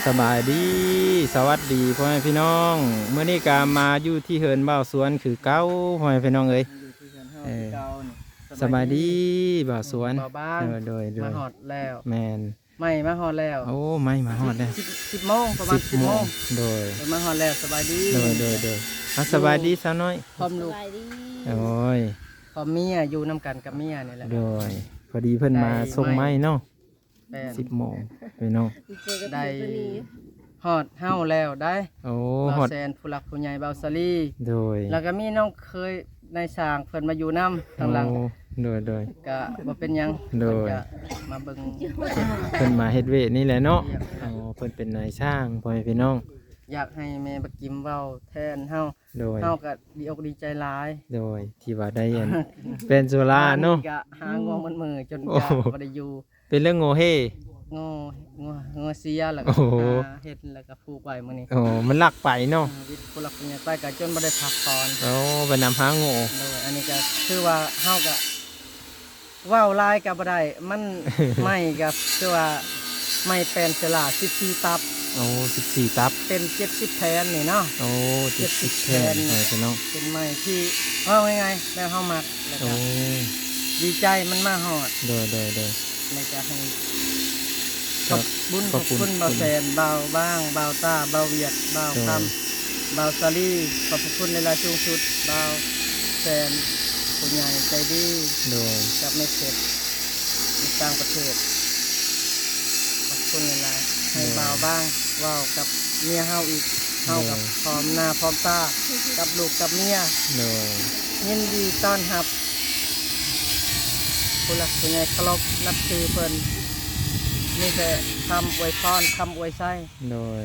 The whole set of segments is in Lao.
ສະບາຍດີ ສະຫວັດດີພໍ່ແມ່ພີ່ນ້ອງ ມື້ນີ້ກະມາຢູ່ທີ່ເຮືອນບ່າວສວນຄືເກົ່າ ພໍ່ແມ່ພີ່ນ້ອງເອີຍ. ຢູ່ທີ່ເຮືອນເຮົາ ເອີ ຄືເກົ່ານີ້. ສະບາຍດີ ສະບາຍດີບ່າວສວນ ບ່າວບາງ. ໂດຍ ໂດຍ ໂດຍ ມາຮອດແລ້ວ. ແມ່ນ ໄມ້ມາຮອດແລ້ວ. ໂອ້ ໄມ້ມາຮອດແລ້ວ ສິບ ສິບໂມງ ປະມານສິບໂມງ. ໂດຍ ເພິ່ນມາຮອດແລ້ວ. ສະບາຍດີ. ໂດຍ ໂດຍ ໂດຍ ອ່າ ສະບາຍດີສາວນ້ອຍ ພ້ອມລູກ. ສະບາຍດີ. ໂອ້ຍ ພ້ອມເມຍ ຢູ່ນຳກັນກັບເມຍນີ້ແຫຼະ. ໂດຍ ພໍດີເພິ່ນມາສົ່ງໄມ້ເນາະ. ແມ່ນ ສິບໂມງພີ່ນ້ອງ ໄດ້ຮອດເຮົາແລ້ວໄດ໋. ໂອ້ ຮອດ ບ່າວແສນ ຜູ້ຫຼັກຜູ້ໃຫຍ່ ບ່າວສາລີ. ໂດຍ ແລ້ວກໍມີນ້ອງເຂີຍນາຍຊ່າງເພິ່ນມາຢູ່ນຳທາງຫຼັງ. ໂອ້ ໂດຍ ໂດຍ ກໍບໍ່ເປັນຫຍັງ. ໂດຍ ເພິ່ນກໍມາເບິ່ງ ເພິ່ນມາເຮັດວຽກນີ້ແຫຼະເນາະ. ໂອ້ ເພິ່ນເປັນນາຍຊ່າງ ພໍ່ແມ່ພີ່ນ້ອງ. ຢາກໃຫ້ແມ່ບັກກິມເວົ້າແທນເຮົາ. ໂດຍ ເຮົາກໍດີອົກດີໃຈຫຼາຍ. ໂດຍ ທີ່ວ່າໄດ້ອັນ ແປນໂຊລາເນາະ. ກໍຫາງົວໝົດມື້ຈົນ ໂອ້ ກໍບໍ່ໄດ້ຢູ່. ເປັນເລື່ອງໂງ່ເຮ່ ໂງ່ ງົວ ງົວເສຍ ແລ້ວກໍ ໂອ້ໂຫ ຫາເຫັດ ແລ້ວກໍຜູກໄວ້ມື້ນີ້. ໂອ້ ມັນລັກໄປເນາະ. ເອີ ວິດຜູ້ຫຼັກຜູ້ໃຫຍ່ໄປກໍຈົນບໍ່ໄດ້ພັກຜ່ອນ. ໂອ້ ໄປນຳຫາໂງ່. ໂດຍ ອັນນີ້ກໍຄືວ່າເຮົາກໍເວົ້າຫຼາຍກໍບໍ່ໄດ້ ມັນ ໄມ້ກໍຄືວ່າໄມ້ແປນເຊລາ ສິບສີ່ຕັບ. ໂອ້ ສິບສີ່ຕັບ ເປັນເຈັດສິບແຜ່ນນີ້ເນາະ. ໂອ້ ເຈັດສິບແຜ່ນ ເຈັດສິບແຜ່ນ ເອີ ພີ່ນ້ອງ ເປັນໄມ້ທີ່ ເວົ້າງ່າຍໆ ແລ້ວເຮົາມັກ ແລ້ວກໍ ໂອ້ ດີໃຈມັນມາຮອດ. ໂດຍ ໂດຍ ໂດຍ ແລ້ວກໍໃຫ້ ຂອບ ຂອບ ຂອບ ຂອບຄຸນ ຂອບຄຸນ ບ່າວແສນ ບ່າວບາງ ບ່າວຕາ ບ່າວຫວຽດ ບ່າວຄຳ ໂດຍ ບ່າວສາລີ ຂອບພະຄຸນຫຼາຍໆ ສູງສຸດ ບ່າວແສນ ຜູ້ໃຫຍ່ໃຈດີ ໂດຍ ຈາກແມ່ເພັດ ຢູ່ຕ່າງປະເທດ. ຂອບຄຸນຫຼາຍໆ ໃຫ້ ໂດຍ ບ່າວບາງເວົ້າກັບເມຍເຮົາອີກ. ເຮົາກັບ ໂດຍ ພ້ອມໜ້າພ້ອມຕາກັບລູກກັບເມຍ. ໂດຍ ຍິນດີຕ້ອນຮັບ ຜູ້ຫຼັກຜູ້ໃຫຍ່ເຄົາລົບນັບຖືເພິ່ນ ມີແຕ່ຄຳອວຍພອນ ຄຳອວຍໄຊ. ໂດຍ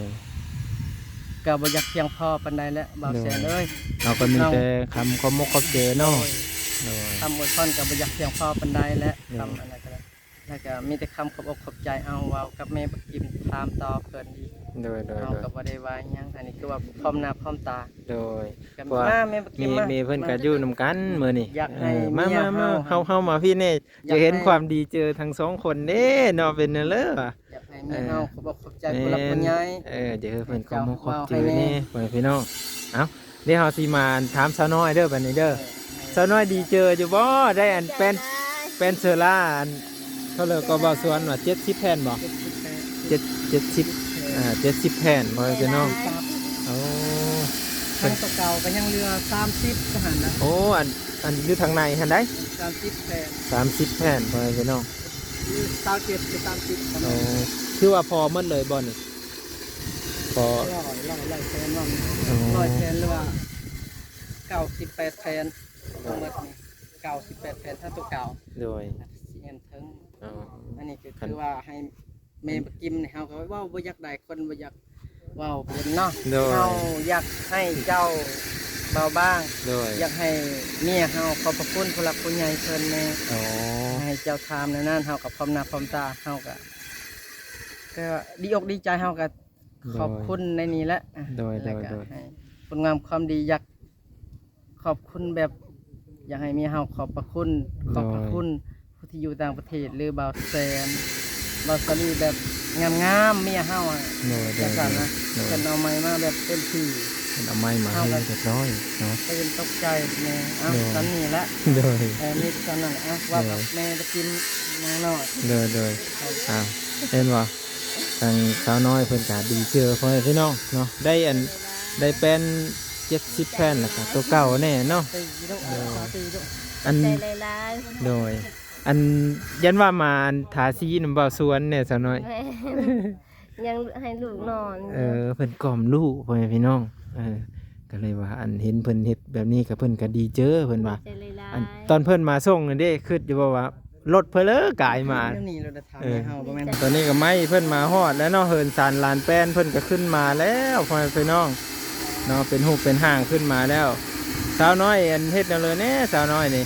ກໍບໍ່ຢາກພຽງພໍປານໃດແຫຼະ ບ່າວແສນເອີຍ. ໂດຍ ເຮົາກໍມີແຕ່ຄຳຂອບມົກຂອບໃຈເນາະ. ໂດຍ ໂດຍ ຄຳອວຍພອນກໍບໍ່ຢາກພຽງພໍປານໃດແຫຼະ. ໂດຍ ຄຳອັນນັ້ນກໍໄດ້ ແລ້ວກໍມີແຕ່ຄຳຂອບອົກຂອບໃຈ. ເອົາ ເວົ້າກັບແມ່ບັກກິມ ຖາມຕໍ່ເພິ່ນອີກ. ໂດຍ ໂດຍ ເຮົາກໍບໍ່ໄດ້ວ່າຫຍັງ ອັນນີ້ຄືວ່າພ້ອມໜ້າພ້ອມຕາ. ໂດຍ ກໍ ເພາະວ່າ ມາ ແມ່ບັກກິມ ແມ່ ມາ ແມ່ເພິ່ນກໍຢູ່ນຳກັນມື້ນີ້. ຢາກໃຫ້ ເອີ ມາ ເມຍ ມາ ເຮົາ ເຮົາ ເຮົາມາພີ້ແດ່ ຢາກເຫັນຄວາມດີເຈີທັງສອງຄົນເດ້ເນາະ. ເປັນແນວເລີຫວາ? ຢາກໃຫ້ເມຍເຮົາ ເອີ ຂອບອົກຂອບໃຈ ແມ່ນ ຜູ້ຫຼັກຜູ້ໃຫຍ່. ເອີ ຢາກໃຫ້ເພິ່ນຂອບອົກຂອບໃຈແດ່ ພໍ່ແມ່ພີ່ນ້ອງ. ເອົ້າ ດຽວເຮົາຊິມາຖາມສາວນ້ອຍເດີ ບັດນີ້ເດີ. ເອີ ສາວນ້ອຍດີເຈີຢູ່ບໍ່? ໄດ້ອັນແປນ ດີໃຈຫຼາຍ ແປນເຊີລາ ອັນ ເທົ່າໃດກໍ ບ່າວສວນວ່າ ເຈັດສິບແຜ່ນບໍ່? ເຈັດສິບແຜ່ນ ເຈັດ ເຈັດສິບ ເອີ ເຈັດສິບແຜ່ນ ພໍ່ແມ່ພີ່ນ້ອງ. ໂອ້ ທັງຕົວເກົ່າກໍຍັງເຫຼືອສາມສິບ ກະຫັ້ນນະ. ໂອ້ ອັນ ອັນຢູ່ທາງໃນຫັ້ນໃດ໋ ສາມສິບແຜ່ນ ສາມສິບແຜ່ນ ພໍ່ແມ່ພີ່ນ້ອງ. ຊາວເຈັດ ຫຼື ສາມສິບປະມານ. ໂອ້ ຖືວ່າພໍໝົດເລີຍບໍ່ນີ້? ພໍ ຮ້ອຍ ຮ້ອຍ ຮ້ອຍແຜ່ນວ່າ. ໂອ້ ຮ້ອຍແຜ່ນ ຫຼືວ່າເກົ້າສິບແປດແຜ່ນ ທັງໝົດນີ້ ເກົ້າສິບແປດແຜ່ນ ທັງຕົວເກົ່າ. ໂດຍ ຊິແມ່ນເຖິງ. ອໍ ອັນນີ້ກໍຄືວ່າໃຫ້ແມ່ບັກກິມນີ້ ເຮົາກໍເວົ້າບໍ່ຢາກໄດ້ ຄົນບໍ່ຢາກເວົ້າເປັນເນາະ. ໂດຍ ເຮົາຢາກໃຫ້ເຈົ້າ ບ່າວບາງ ໂດຍ ຢາກໃຫ້ເມຍເຮົາ ຂອບພະຄຸນຜູ້ຫຼັກຜູ້ໃຫຍ່ເພິ່ນແດ່. ອໍ ໃຫ້ເຈົ້າຖາມແນວນັ້ນ ເຮົາກໍພ້ອມໜ້າພ້ອມຕາ ເຮົາກໍ ກໍດີອົກດີໃຈ ເຮົາກໍ ໂດຍ ຂອບຄຸນໃນນີ້ແຫຼະ. ໂດຍ ແລ້ວກໍ ໂດຍ ໃຫ້ຄຸນງາມຄວາມດີ ຢາກຂອບຄຸນແບບ ຢາກໃຫ້ເມຍເຮົາຂອບພະຄຸນ ໂດຍ ຂອບພະຄຸນຜູ້ທີ່ຢູ່ຕ່າງປະເທດ ຫຼື ບ່າວແສນ ບ່າວສາລີ ແບບງາມໆ ເມຍເຮົາອະ. ໂດຍ ໂດຍ ຈັ່ງຊັ້ນນະ. ໂດຍ ເພິ່ນເອົາໄມ້ມາແບບເຕັມທີ່ ເພິ່ນເອົາໄມ້ມາໃຫ້ຮຽບຮ້ອຍເນາະ. ຕື່ນຕົກໃຈແດ່. ເອົ້າ ໂດຍ ສ່ຳນີ້ແຫຼະ. ໂດຍ ເອີ ມີສ່ຳນັ້ນແຫຼະ. ເອົ້າ ເວົ້າກັບ ໂດຍ ແມ່ບັກກິມນາງນ້ອຍ. ໂດຍ ໂດຍ ເອົ້າ ເຫັນບໍ່? ທາງສາວນ້ອຍເພິ່ນກະດີເຈີ ພໍ່ແມ່ພີ່ນ້ອງເນາະ ໄດ້ອັນ ໄດ້ແປນເຈັດສິບແຜ່ນ ແລ້ວກະໂຕເກົ່າແດ່ເນາະ. ໂດຍ ອັນ ຂອບໃຈຫຼາຍໆ. ໂດຍ ອັນ ຢ້ານວ່າມາອັນ ທາສີນຳບ່າວສວນແດ່ ສາວນ້ອຍ. ແມ່ນ ຍັງໃຫ້ລູກນອນຢູ່. ເອີ ເພິ່ນກອມລູກ ພໍ່ແມ່ພີ່ນ້ອງ. ເອີ ກໍເລີຍວ່າ ອັນ ເຫັນເພິ່ນເຮັດແບບນີ້ກໍ ເພິ່ນກໍດີເຈີ ເພິ່ນວ່າ. ດີໃຈຫຼາຍໆ. ອັນ ຕອນເພິ່ນມາສົ່ງນັ້ນເດ້ ຄິດຢູ່ບໍ່ວ່າ ລົດເພິ່ນເລີກາຍມາ. ແນວນີ້ລົດຖາມ ເອີ ໃຫ້ເຮົາບໍ່ແມ່ນ. ຕອນນີ້ກໍໄມ້ເພິ່ນມາຮອດແລ້ວເນາະ ເຮືອນຊານລານແປນເພິ່ນກໍຂຶ້ນມາແລ້ວ ພໍ່ແມ່ພີ່ນ້ອງເນາະ ເປັນຮູບເປັນຮ່າງຂຶ້ນມາແລ້ວ. ສາວນ້ອຍ ອັນ ເຮັດແນວເລີແດ່ ສາວນ້ອຍນີ້.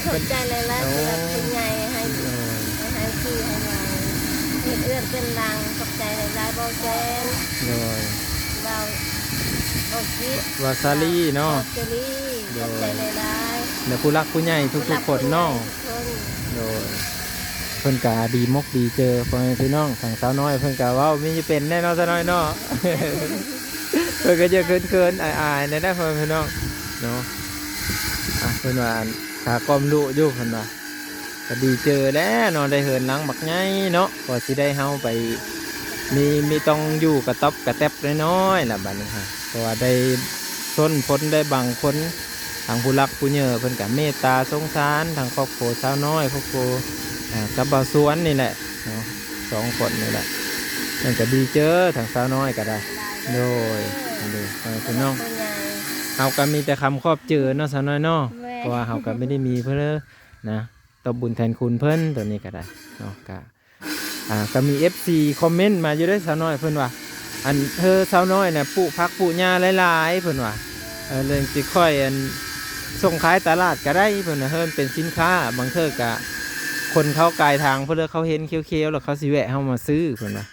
ຂອບໃຈຫຼາຍໆ ໂອ້ ຜູ້ຫຼັກຜູ້ໃຫຍ່ໃຫ້ ໂດຍ ໃຫ້ທີ່ໃຫ້ມາເຮັດເຮືອນເປັນຫຼັງ. ຂອບໃຈຫຼາຍໆ ບ່າວແສນ ໂດຍ ບ່າວ ບ່າວກິດ ບ່າວສາລີເນາະ ບ່າວສາລີ. ໂດຍ ຂອບໃຈຫຼາຍໆ ແລະ ຜູ້ຫຼັກຜູ້ໃຫຍ່ທຸກໆຄົນເນາະ. ຜູ້ຫຼັກຜູ້ໃຫຍ່ທຸກຄົນ ໂດຍ ເພິ່ນກະດີມົກດີເຈີ ພໍ່ແມ່ພີ່ນ້ອງ. ທາງສາວນ້ອຍເພິ່ນກະເວົ້າມີເປັນແດ່ເນາະ ສາວນ້ອຍເນາະ ເພິ່ນກະຈະເຂີນໆ ອາຍໆ ແດ່ໆ ພໍ່ແມ່ພີ່ນ້ອງເນາະ. ອ່າ ເພິ່ນວ່າ ອ່າ ຖ້າກ້ອມລຸຢູ່ ເພິ່ນວ່າ ກະດີເຈີແຫຼະເນາະ ໄດ້ເຮືອນຫຼັງບັກໃຫຍ່ເນາະ ກວ່າຊິໄດ້ເຮົາໄປ ມີ ມີຕ້ອງຢູ່ກະຕ໋ອບກະແຕັບນ້ອຍໆ ລະບາດນີ້ ເພາະວ່າໄດ້ຊົນພົນ ໄດ້ບັງຄົນ ທາງຜູ້ຫຼັກຜູ້ໃຫຍ່ເພິ່ນກະເມດຕາສົງສານ ທາງຄອບຄົວສາວນ້ອຍ ຄອບຄົວ ອ່າ ກັບບ່າວສວນນີ້ແຫຼະເນາະ ສອງຄົນນີ້ແຫຼະ ເພິ່ນກະດີເຈີ ທາງສາວນ້ອຍກະໄດ້. ໂດຍ ໂດຍ ເອີ ພີ່ນ້ອງ ເຮົາກະມີແຕ່ຄຳຂອບເຈີເນາະ ສາວນ້ອຍເນາະ ແມ່ນ ເພາະວ່າເຮົາກະບໍ່ໄດ້ມີເພິ່ນນະ ຕອບບຸນແທນຄຸນເພິ່ນ ໂຕນີ້ກະໄດ້ເນາະ. ກະ ອ່າ ກະມີເອັຟຊີຄອມເມັນມາຢູ່ເດ້ ສາວນ້ອຍ ເພິ່ນວ່າ ອັນ ເຮີ ສາວນ້ອຍນະ ປູກຜັກປູກຫຍ້າຫຼາຍໆ ເພິ່ນວ່າ ເອີ ເລື່ອງຊິຄ່ອຍ ອັນ ສົ່ງຂາຍຕະຫຼາດກະໄດ້ ເພິ່ນວ່າ ເຮີ ມັນເປັນສິນຄ້າ ບາງເທື່ອກະ ຄົນເຂົາກາຍທາງ ເພິ່ນ ເຂົາເຫັນຂຽວໆ ແລ້ວເຂົາຊິແວະເຮົາມາຊື້ ເພິ່ນວ່າ.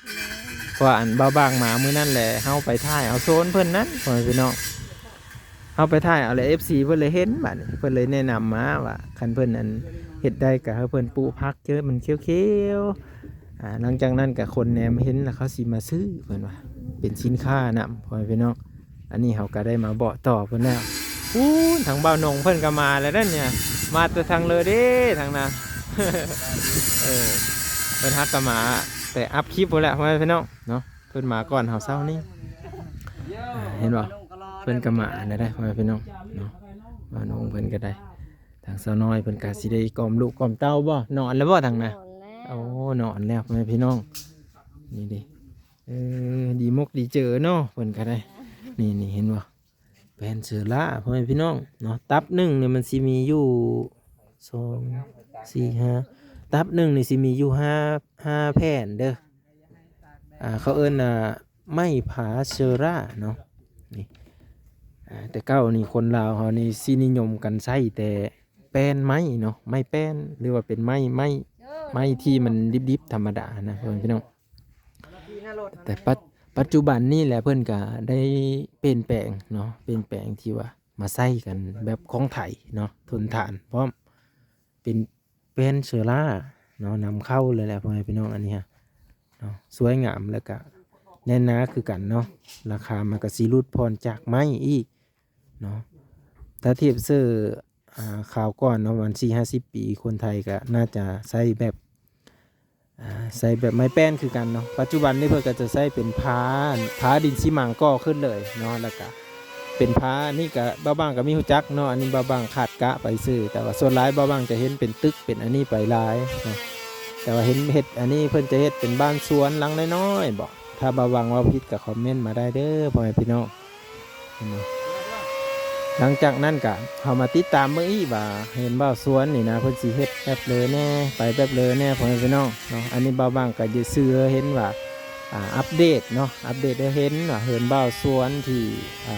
ເພາະວ່າ ອັນ ບ່າວບາງມາມື້ນັ້ນແຫຼະ ເຮົາໄປຖ່າຍເອົາໂຊນເພິ່ນນັ້ນ ພໍ່ແມ່ພີ່ນ້ອງ ເຮົາໄປຖ່າຍເອົາແລ້ວ ເອັຟຊີເພິ່ນເລີຍເຫັນ ບາດນີ້ເພິ່ນເລີຍແນະນຳມາວ່າ ຄັນເພິ່ນ ອັນ ເຮັດໄດ້ກະໃຫ້ເພິ່ນປູກຜັກເຈີ ມັນຂຽວໆ ອ່າ ຫຼັງຈາກນັ້ນກະຄົນແນມເຫັນແລ້ວເຂົາຊິມາຊື້ ເພິ່ນວ່າ ເປັນສິນຄ້ານຳ ພໍ່ແມ່ພີ່ນ້ອງ. ອັນນີ້ເຮົາກະໄດ້ມາບອກຕໍ່ເພິ່ນແລ້ວ ປູ້ນ ທາງບ່າວນົງເພິ່ນກະມາແລ້ວເດ້ ມາແຕ່ທາງເລີເດ້ ທາງນັ້ນ ເອີ ເພິ່ນຫາກະມາແຕ່ອັບຄລິບພຸ້ນແຫຼະ ພໍ່ແມ່ພີ່ນ້ອງເນາະ. ເພິ່ນມາກ່ອນເຮົາເຊົ້ານີ້ ອ່າ ເຫັນບໍ່ ເພິ່ນກະມາແລ້ວເດ້ ພໍ່ແມ່ພີ່ນ້ອງເນາະ. ບ່າວນົງເພິ່ນກະໄດ້ ທາງສາວນ້ອຍເພິ່ນກະຊິໄດ້ກອມລູກກອມເຕົ້າບໍ່ ນອນແລ້ວບໍ່ທາງນະ? ນອນແລ້ວ ໂອ້ ນອນແລ້ວ ພໍ່ແມ່ພີ່ນ້ອງ ນີ້ເດ້. ເອີ ດີມົກດີເຈີເນາະ ເພິ່ນກະໄດ້ ນີ້ໆ ເຫັນບໍ່ ແປນເຊີລາ ພໍ່ແມ່ພີ່ນ້ອງເນາະ. ຕັບໜຶ່ງນີ້ມັນຊິມີຢູ່ ສອງ ສີ່ ຫ້າ ຕັບໜຶ່ງນີ້ຊິມີຢູ່ ຫ້າ ຫ້າແຜ່ນເດີ. ອ່າ ເຂົາເອີ້ນວ່າໄມ້ຜາເຊີລາເນາະ ນີ້ ອ່າ ແຕ່ເກົ່ານີ້ຄົນລາວເຮົານີ້ຊິນິຍົມກັນໃຊ້ແຕ່ແປ້ນໄມ້ເນາະ ໄມ້ແປ້ນ ຫຼືວ່າເປັນໄມ້ ໄມ້ ໄມ້ທີ່ມັນດິບໆ ທຳມະດານະ ພໍ່ແມ່ພີ່ນ້ອງ. ແຕ່ປັດ ປັດຈຸບັນນີ້ແຫຼະ ເພິ່ນກະໄດ້ປ່ຽນແປງເນາະ ປ່ຽນແປງທີ່ວ່າມາໃຊ້ກັນແບບຂອງໄທເນາະ ທົນທານພ້ອມ ເປັນ ແປ້ນເຊີລາເນາະ ນຳເຂົ້າເລີຍແຫຼະ ພໍ່ແມ່ພີ່ນ້ອງ. ອັນນີ້ຮະເນາະ ສວຍງາມ ແລ້ວກະແໜ້ນໜາຄືກັນເນາະ ລາຄາມັນກະຊິຫຼຸດຜ່ອນຈາກໄມ້ອີກເນາະ. ຖ້າທຽບເຊີ ອ່າ ຄາວກ່ອນເນາະ ປະມານສີ່ຫ້າສິບປີ ຄົນໄທກະໜ້າຈະໃຊ້ແບບ ອ່າ ໃຊ້ແບບໄມ້ແປ້ນຄືກັນເນາະ. ປັດຈຸບັນນີ້ເພິ່ນກະຈະໃຊ້ເປັນຜາ ຜາດິນຊີມັງກໍ່ຂຶ້ນເລີຍເນາະ ແລ້ວກະ ເປັນຜາ ອັນນີ້ກະບ່າວບາງກະມີຮູ້ຈັກເນາະ ອັນນີ້ບ່າວບາງຄາດກະໄປຊື່ ແຕ່ວ່າສ່ວນຫຼາຍບ່າວບາງຈະເຫັນເປັນຕຶກເປັນອັນນີ້ໄປຫຼາຍເນາະ. ແຕ່ວ່າເຫັນເຮັດອັນນີ້ເພິ່ນຈະເຮັດເປັນບ້ານສວນຫຼັງນ້ອຍໆບໍ? ຖ້າບ່າວບາງເວົ້າຜິດກະຄອມເມັນມາໄດ້ເດີ ພໍ່ແມ່ພີ່ນ້ອງ. ເຫັນບໍ່? ຫຼັງຈາກນັ້ນກະເຮົາມາຕິດຕາມເບິ່ງອີກວ່າ ເຮືອນບ່າວສວນນີ້ນະ ເພິ່ນຊິເຮັດແບບເລີແດ່ ໄປແບບເລີແດ່ ພໍ່ແມ່ພີ່ນ້ອງເນາະ. ອັນນີ້ບ່າວບາງກະຈະຊື່ໃຫ້ເຫັນວ່າ ອ່າ ອັບເດດເນາະ ອັບເດດໃຫ້ເຫັນວ່າເຮືອນບ່າວສວນທີ່ ອ່າ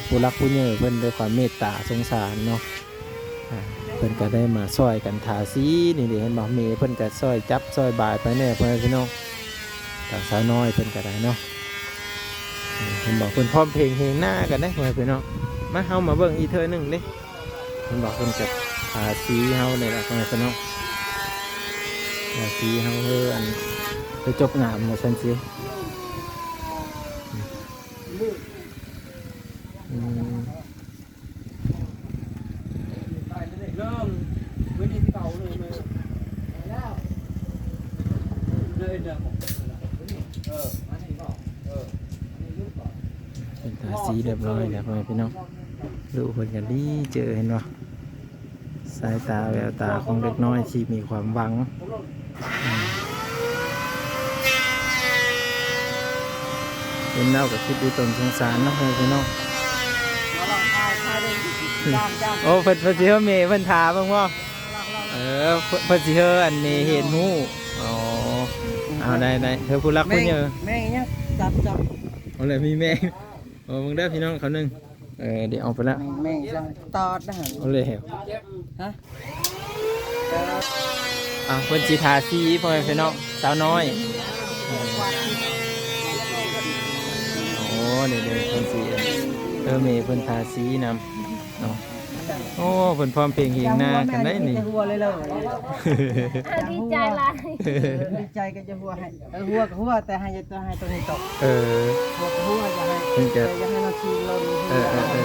ຜູ້ຫຼັກຜູ້ໃຫຍ່ເພິ່ນດ້ວຍຄວາມເມດຕາສົງສານເນາະ ອ່າ ເພິ່ນກະໄດ້ມາຊ່ອຍກັນທາສີ ນີ້ເດ້ ເຫັນບໍ່? ແມ່ເພິ່ນກະຊ່ອຍຈັບຊ່ອຍບາຍໄປແດ່ ພໍ່ແມ່ພີ່ນ້ອງ. ທາງສາວນ້ອຍເພິ່ນກະໄດ້ເນາະ ເຫັນບໍ່? ເພິ່ນພ້ອມເພງເຮງໜ້າກັນເດ້ ພໍ່ແມ່ພີ່ນ້ອງ. ມາ ເຮົາມາເບິ່ງອີກເທື່ອໜຶ່ງເດ້ ເຫັນບໍ່? ເພິ່ນກະທາສີເຮົານີ້ແຫຼະ ພໍ່ແມ່ພີ່ນ້ອງ ທາສີເຮົາ ເອີ ອັນ ໄປຈົບງາມວ່າຊັ້ນຊິ ອືມ. ເປັນທາສີຮຽບຮ້ອຍແລ້ວ ພໍ່ແມ່ພີ່ນ້ອງ. ລູກເພິ່ນກະດີເຈີ ເຫັນບໍ່? ສາຍຕາແວວຕາຂອງເດັກນ້ອຍທີ່ມີຄວາມຫວັງ ອືມ ເຫັນແລ້ວກະຄິດດີຕົນສົງສານເນາະ ພໍ່ແມ່ພີ່ນ້ອງ. ໂອ້ ເພິ່ນ ເພິ່ນຊິເຮີແມ່ເພິ່ນຖ້າເບິ່ງບໍ່? ເອີ ເພິ່ນ ເພິ່ນຊິເຮີອັນແມ່ເຫັນຮູ້. ອໍ ເອົາ ໄດ້ໆ ເຮີຜູ້ຫຼັກຜູ້ໃຫຍ່ ແມ່ງຫຍັງ? ຈັບ ຈັບ ເອົາແຫຼະ ມີແມ່ງ. ເອີ ເບິ່ງເດີພີ່ນ້ອງ ຄຳໜຶ່ງ ເອີ ເດ ອອກໄປແລ້ວ ແມ່ງ ແມ່ງຍັງຕອດນະຫັ້ນ ເອົາແລ້ວ ຮະ ອ່າ ເພິ່ນຊິທາສີ ພໍ່ແມ່ພີ່ນ້ອງ ສາວນ້ອຍ ເອີ ໂອ້ ນີ້ເດ້ ເພິ່ນຊິ ເອີ ແມ່ເພິ່ນທາສີນຳເນາະ. ໂອ້ ເພິ່ນພ້ອມເພງເຮງນາກັນໄດ໋ນີ້ ຈະຫົວແລ້ວເລີຍ ດີໃຈຫຼາຍ ດີໃຈກໍຈະຫົວໃຫ້ ເອີ ຫົວກໍຫົວ ແຕ່ໃຫ້ ແຕ່ໃຫ້ຕົວນີ້ຕົກ ເອີ ຫົວກໍຫົວ ຢ່າໃຫ້ ເພິ່ນກໍ ແຕ່ຢ່າໃຫ້ມັນຂີ້ຫຼົ່ນ ເອີ ເອີ ເອີ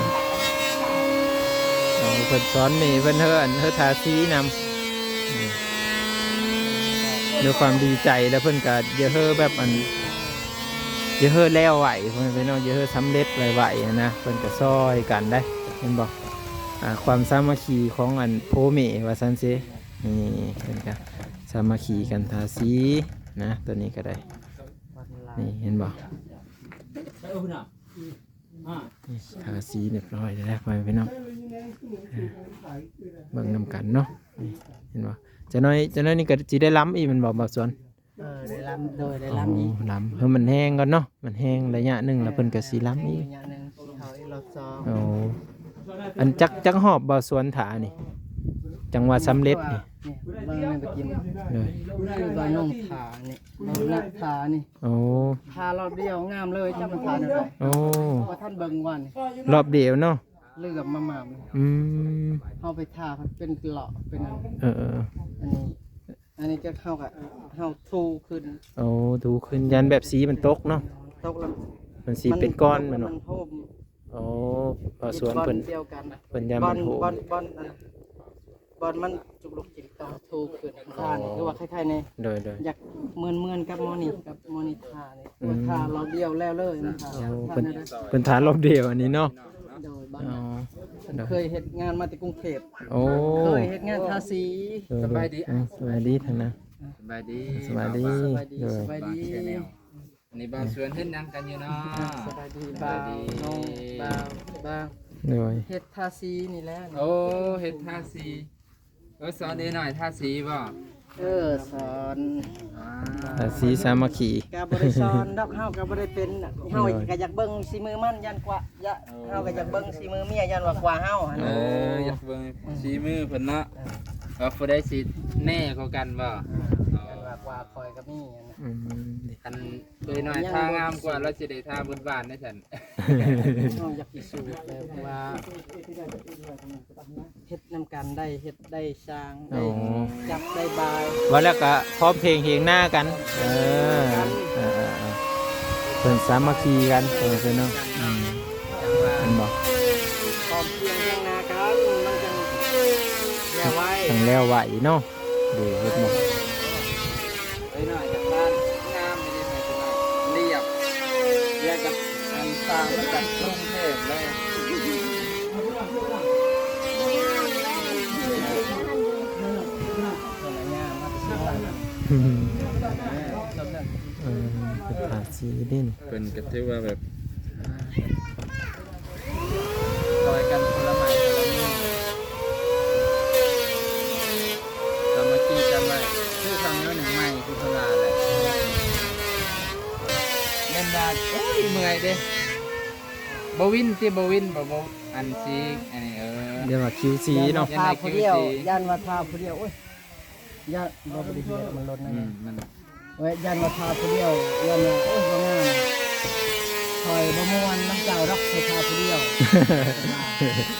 ເອົາ ເພິ່ນສອນແມ່ເພິ່ນເຮີ ອັນເຮີທາສີນຳ ດ້ວຍຄວາມດີໃຈ ແລ້ວເພິ່ນກໍຢ່າເຮີແບບ ອັນ ຢ່າເຮີແລ້ວໄວ ພໍ່ແມ່ພີ່ນ້ອງ ຢ່າເຮີສຳເລັດໄວໆ ຫັ້ນນະ ເພິ່ນກໍຊ່ອຍກັນໄດ໋ ເຫັນບໍ່? ອ່າ ຄວາມສາມັກຄີຂອງອັນໂພແມ່ວ່າຊັ້ນເຊ ນີ້ເພິ່ນກໍສາມັກຄີກັນທາສີນະ ຕົວນີ້ກໍໄດ້ ນີ້ເຫັນບໍ່? ນີ້ທາສີຮຽບຮ້ອຍແລ້ວ ພໍ່ແມ່ພີ່ນ້ອງ ເບິ່ງນຳກັນເນາະ ນີ້ເຫັນບໍ່? ຈັກໜ້ອຍ ຈັກໜ້ອຍນີ້ກໍຊິໄດ້ລຳອີກແມ່ນບໍ່ ບ່າວສວນ? ເອີ ໄດ້ລຳ ໂດຍ ໄດ້ລຳອີກ ອໍ ລຳ ເອີ ໃຫ້ມັນແຫ້ງກ່ອນເນາະ ມັນແຫ້ງໄລຍະໜຶ່ງ ແລ້ວເພິ່ນກໍຊິລຳອີກ ໄລຍະໜຶ່ງ ເຂົາອີກລອບສອງ ໂອ້ ອັນຈັກ ຈັກຮອບບ່າວສວນ ທ່ານີ້ ຈັ່ງວ່າສຳເລັດນີ້ ນີ້ ເບິ່ງນີ້ໄປກິນ ໂດຍ ຄືວ່ານ້ອງທ່ານີ້ ເບິ່ງນະທ່ານີ້ ໂອ້ ທ່າລອບດຽວງາມເລີຍ ຈັກມັນທ່າແນວໃດ ໂອ້ ບໍ່ທັນເບິ່ງວ່ານີ້ ລອບດຽວເນາະ ເຫຼືອມມາມາ ອືມ ເຮົາໄປທ່າເປັນເລາະເປັນອັນ ເອີໆ ອັນນີ້ ອັນນີ້ກໍເຮົາກໍ ເຮົາຖູຂຶ້ນ ໂອ້ ຖູຂຶ້ນ ຢ້ານແບບສີມັນຕົກເນາະ ຕົກແລ້ວມັນຊິເປັນກ້ອນແມ່ນບໍ່? ມັນໂຮມ ໂອ້ ບ່າວສວນເພິ່ນ ເພິ່ນຢ້ານມັນໂຮມ ບ່ອນ ບ່ອນ ບ່ອນມັນຈຸກລຸກຈິກຕ້ອງຖູຂຶ້ນ ທ່ານີ້ຄືວ່າຄ້າຍໆ ນີ້ ໂດຍໆ ຢາກເໝືອນໆ ກັບໝໍນີ້ ກັບໝໍນີ້ທ່ານີ້ ອືມ ວ່າທ່າລອບດຽວແລ້ວເລີຍ ມັນທ່າ ໂອ້ ເພິ່ນ ເພິ່ນທ່າລອບດຽວອັນນີ້ເນາະ ໂດຍ ບ້ານ ອໍ ໂດຍ ເຄີຍເຮັດງານມາແຕ່ກຸງເທບ ໂອ້ ເຄີຍເຮັດງານທາສີ ເອີ ສະບາຍດີ ເອີ ສະບາຍດີທ່ານນະ ສະບາຍດີ ສະບາຍດີ ສະບາຍດີ ໂດຍ ສະບາຍດີ ອັນນີ້ບ່າວສວນເຮັດຫຍັງກັນຢູ່ເນາະ? ສະບາຍດີ ສະບາຍດີ ບ່າວ ນ້ອງ ບ່າວ ບ່າວ ໂດຍ ເຮັດທາສີນີ້ແຫຼະ ໂອ້ ເຮັດທາສີ ເອີ ສອນເອນ້ອຍທາສີບໍ່? ເອີ ສອນ ອ່າ ທາສີສາມັກຄີ ກໍບໍ່ໄດ້ສອນດອກ ເຮົາກໍບໍ່ໄດ້ເປັນ ເຮົາ ໂດຍ ກໍຢາກເບິ່ງສີມືມັນ ຢ້ານກວ່າ ຢ້ານ ເຮົາກໍຢາກເບິ່ງສີມືເມຍ ຢ້ານວ່າກວ່າເຮົາຫັ້ນ ເອີ ຢາກເບິ່ງສີມືເພິ່ນເນາະ ເອີ ວ່າຜູ້ໃດຊິແນ່ກວ່າກັນບໍ່? ເອີ ຢ້ານວ່າກວ່າຂ້ອຍກໍມີຫັ້ນນະ ອືມ ຄັນເອີຍນ້ອຍທາງາມກວ່າ ລາວຊິໄດ້ທາບຸນບ້ານໄດ້ຊັ້ນ ເຮົາຢາກພິສູດແລ້ວ ເພາະວ່າ ເຮັດນຳກັນໄດ້ ເຮັດໄດ້ສ້າງ ໄດ້ ໂອ້ ຈັບໄດ້ບາຍ ວ່າແລ້ວກໍພ້ອມເພງເຮງນາກັນ ເອີ ເອີໆໆ ເພິ່ນສາມັກຄີກັນ ເອີ ເພິ່ນເນາະ ອືມ ເຫັນບໍ່? ພ້ອມເພງເຮງນາກັນ ມັນຈັ່ງແລ້ວໄວ ຈັ່ງແລ້ວໄວເນາະ ເດ້ ເຫັນບໍ່? ໄປໜ້ອຍກັບບ້ານງາມຢູ່ເດ້ ໄປໜ້ອຍລຽບ ລຽບກັບອັນຕ່າງມາຈາກກຸງເທບເລີຍ ເອີ ເປັນທາສີເດ້ນີ້ ເພິ່ນກໍຖືວ່າແບບ ຊ່ອຍກັນຄົນລະໄມ້ຄົນລະມື ສາມັກຄີກັນໄວ້ ຄືທຳແນວໜຶ່ງໃໝ່ຄືເພິ່ນວ່າແຫຼະ ແມ່ນວ່າ ໂອ້ຍ ເມື່ອຍເດ້ ບໍ່ວິນຕິ ບໍ່ວິນ ບໍ່ ບໍ່ ອັນສີ ອັນນີ້ ເອີ ຢ້ານວ່າຄິວຊີເນາະ ຢ້ານວ່າຖ້າຜູ້ດຽວ ຢ້ານວ່າຖ້າຜູ້ດຽວ ໂອ້ຍ ຢ້ານບໍ່ໄດ້ເຮັດ ມັນຫຼົ່ນນັ້ນ ອືມ ມັນ ເອີຍ ຢ້ານວ່າຖ້າຜູ້ດຽວ ຢ້ານວ່າ ໂອ້ຍ ບໍ່ງາມ ຂ້ອຍບໍ່ມ່ວນນຳເຈົ້າດອກ ຂ້ອຍຖ້າຜູ້ດຽວ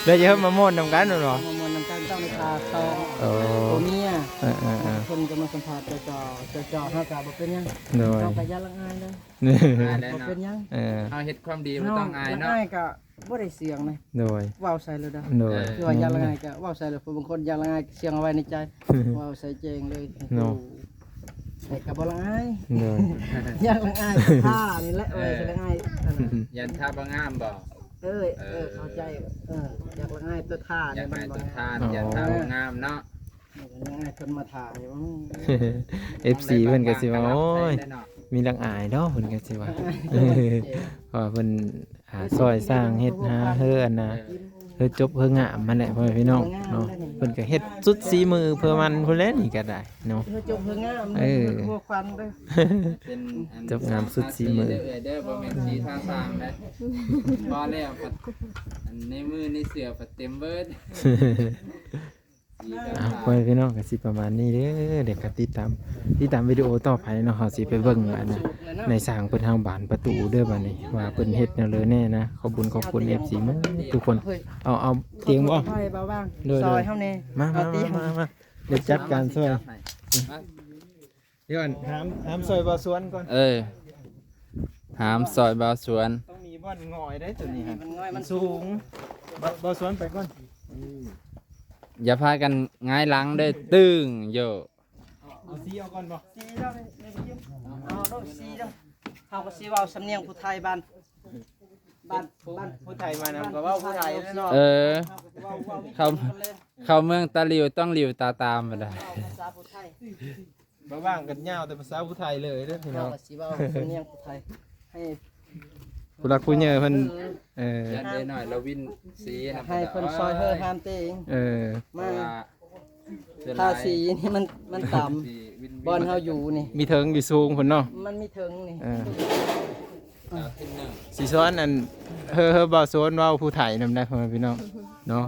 ແລ້ວຈະເອີ້ນມາມ່ວນນຳກັນແມ່ນບໍ່? ມາມ່ວນນຳກັນຕ້ອງໄດ້ຖ້າສອງ ເອີ ຜົວເມຍ ເອີໆໆ ຄົນກໍມາສຳພາດເຈົ້າໆ ເຈົ້າໆ ເຮົາກໍບໍ່ເປັນຫຍັງ ໂດຍ ເຮົາກໍຢ່າລະອາຍເດີ ບໍ່ເປັນຫຍັງ ເອີ ເຮົາເຮັດຄວາມດີບໍ່ຕ້ອງອາຍເນາະ ລະອາຍກໍ ບໍ່ໄດ້ສຽງນະ ໂດຍ ເວົ້າໃສ່ໂລດເດີ ໂດຍ ເອີ ຄືວ່າຢ່າລະອາຍກໍເວົ້າໃສ່ໂລດ ຜູ້ບາງຄົນຢ່າລະອາຍ ສຽງເອົາໄວ້ໃນໃຈ ເວົ້າໃສ່ແຈ້ງເລີຍ ເນາະ ແຕ່ກໍບໍ່ລະອາຍ ໂດຍ ຢ່າລະອາຍ ທ່ານີ້ແຫຼະ ເອີ ເວົ້າໃສ່ລະອາຍ ຢ້ານທ່າບໍ່ງາມບໍ່? ເອີ ເອີ ເອີ ເຂົ້າໃຈ ເອີ ຢ່າລະອາຍຕົວທ່ານີ້ ມັນບໍ່ງາມ ອໍ ຢ້ານທ່າບໍ່ງາມເນາະ ເອີ ລະອາຍຄົນມາຖ່າຍ ເອັຟຊີ ເພິ່ນກໍຊິວ່າ ໂອ້ຍ ມີລະອາຍດອກ ເພິ່ນກໍຊິວ່າ ເພາະວ່າເພິ່ນ ອ່າ ຊ່ອຍສ້າງເຮັດຫາເຮືອນນະ ເອີ ເຮືອຈົບເຮືອງາມຫັ້ນແຫຼະ ພໍ່ແມ່ພີ່ນ້ອງເນາະ ເພິ່ນກໍເຮັດສຸດສີມືເພື່ອມັນພຸ້ນແຫຼະ ນີ້ກໍໄດ້ເນາະ ເຮືອຈົບເຮືອງາມ ເອີ ຫົວຂວັນເດີ ເປັນອັນ ຈົບງາມສຸດສີມື ເດີເອື້ອຍເດີ ບໍ່ແມ່ນສີທາສ້າງເດ້ ພໍແລ້ວ ອັນໃນມືໃນເສື້ອພັດເຕັມເບີດ. ອ່າ ພໍ່ແມ່ພີ່ນ້ອງ ກໍຊິປະມານນີ້ເດີ ດຽວກໍຕິດຕາມ ຕິດຕາມວິດີໂອຕໍ່ໄປເນາະ ເຮົາຊິໄປເບິ່ງອັນນະ ໃນຊ່າງເພິ່ນຫາງບານປະຕູເດີ ບາດນີ້ວ່າເພິ່ນເຮັດແນວໃດແດ່ນະ. ຂອບຄຸນ ຂອບຄຸນ ເອັຟຊີ ໝົດທຸກຄົນ. ເອົາ ເອົາຕຽງບໍ່? ໂດຍໆ ຊ່ອຍເຮົາແດ່ ມາ ມາ ມາ ດຽວຈັດການຊ່ອຍ. ດຽວອັນ ຫາມ ຫາມຊ່ອຍບ່າວສວນກ່ອນ. ເອີ ຫາມຊ່ອຍບ່າວສວນ. ຕ້ອງມີບ່ອນຫງອຍໄດ໋ ຕົວນີ້ຫັ້ນ ມັນຫງອຍ ມັນສູງ. ບ່າວ ບ່າວສວນໄປກ່ອນ. ຢ່າພາກັນຫງາຍຫຼັງເດີ ຕຶ້ງໂຢ. ເອົາ ເອົາຊີອອກກ່ອນບໍ່? ຊີແລ້ວ ເອົາໂລດ ຊີແລ້ວ. ເຮົາກໍຊິເວົ້າສຳນຽງຜູ້ໄທບ້ານ ບ້ານ ບ້ານ ຜູ້ໄທມານຳກໍເວົ້າຜູ້ໄທແຫຼະເນາະ. ເອີ ເຮົາກໍເວົ້າ ເວົ້າ ເຂົ້າ ເຂົ້າເມືອງຕາຫຼິວ ຕ້ອງຫຼິວຕາຕາມ ບໍ່ໄດ້ ເວົ້າພາສາຜູ້ໄທ. ບໍ່ວ່າງກັນຍາວແຕ່ພາສາຜູ້ໄທເລີຍເດີພີ່ນ້ອງ. ເຮົາກໍຊິເວົ້າສຳນຽງຜູ້ໄທ ໃຫ້ຜູ້ຫຼັກຜູ້ໃຫຍ່ເພິ່ນ ເອີ ເອີ ຢ້ານເດັກນ້ອຍລາວວິນສີນຳ ໃຫ້ເພິ່ນຊ່ອຍເຮີຫາມເຕງ. ເອີ ມາ ເພາະວ່າທາສີນີ້ມັນ ມັນຕ່ຳ ທີ່ວິນ ບ່ອນເຮົາຢູ່ນີ້ ມີເທິງມີສູງພຸ້ນເນາະ. ມັນມີເທິງນີ້ ເອີ ຊິສອນອັນ ເຮີ ເຮີ ບ່າວສວນເວົ້າຜູ້ໄທນຳໄດ໋ ພໍ່ແມ່ພີ່ນ້ອງເນາະ.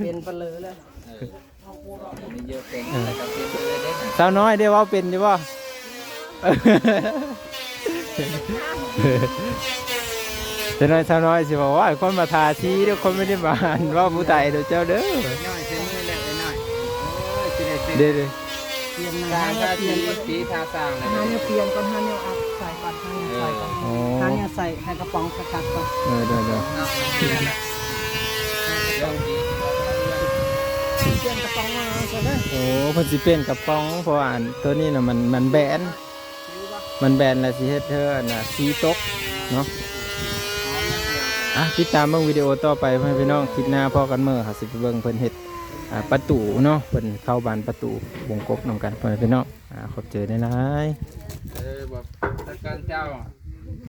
ເປັນປະເລີແລ້ວ ເອີ ສາວນ້ອຍເດ້ ເວົ້າເປັນຢູ່ບໍ່? ຈັກໜ້ອຍສາວນ້ອຍຊິບອກວ່າ ຄົນມາທາສີເດີ ຄົນບໍ່ໄດ້ມາເວົ້າຜູ້ໄທເດີເຈົ້າເດີ. ນ້ອຍໃສ່ມືແລ້ວ ເອີຍນ້ອຍ ໂອ້ຍ ຊິໄດ້ເປັນ ເດ້ໆ ປ່ຽນ ຫາແນວປ່ຽນ ສີ ສີທາສ້າງແລ້ວ ຫາແນວປ່ຽນກ່ອນ ຫາແນວອັດໃສ່ກ່ອນ ຫາແນວໃສ່ກ່ອນ. ເອີ ໂອ້ ຫາແນວໃສ່ໃຫ້ກະປ໋ອງຄັກໆກ່ອນ. ເອີ ໂດຍໆ ເນາະ ປ່ຽນກະປ໋ອງມາໃສ່ເດີ. ໂອ້ ເພິ່ນຊິປ່ຽນກະປ໋ອງ ເພາະວ່າອັນໂຕນີ້ນະ ມັນ ມັນແບນ ມັນແບນແລ້ວຊິເຮັດໃຫ້ອັນນ່າ ສີຕົກເນາະ. ອ່ະ ຕິດຕາມເບິ່ງວິດີໂອຕໍ່ໄປ ພໍ່ແມ່ພີ່ນ້ອງ. ຄລິບໜ້າພໍ້ກັນເມີ ເຮົາຊິໄປເບິ່ງເພິ່ນເຮັດ ອ່າ ປະຕູເນາະ ເພິ່ນເຂົ້າບານປະຕູວົງກົບນຳກັນ ພໍ່ແມ່ພີ່ນ້ອງ. ອ່າ ຂອບໃຈຫຼາຍໆ ເອີ ບອກ ແລ້ວກັນເຈົ້າ.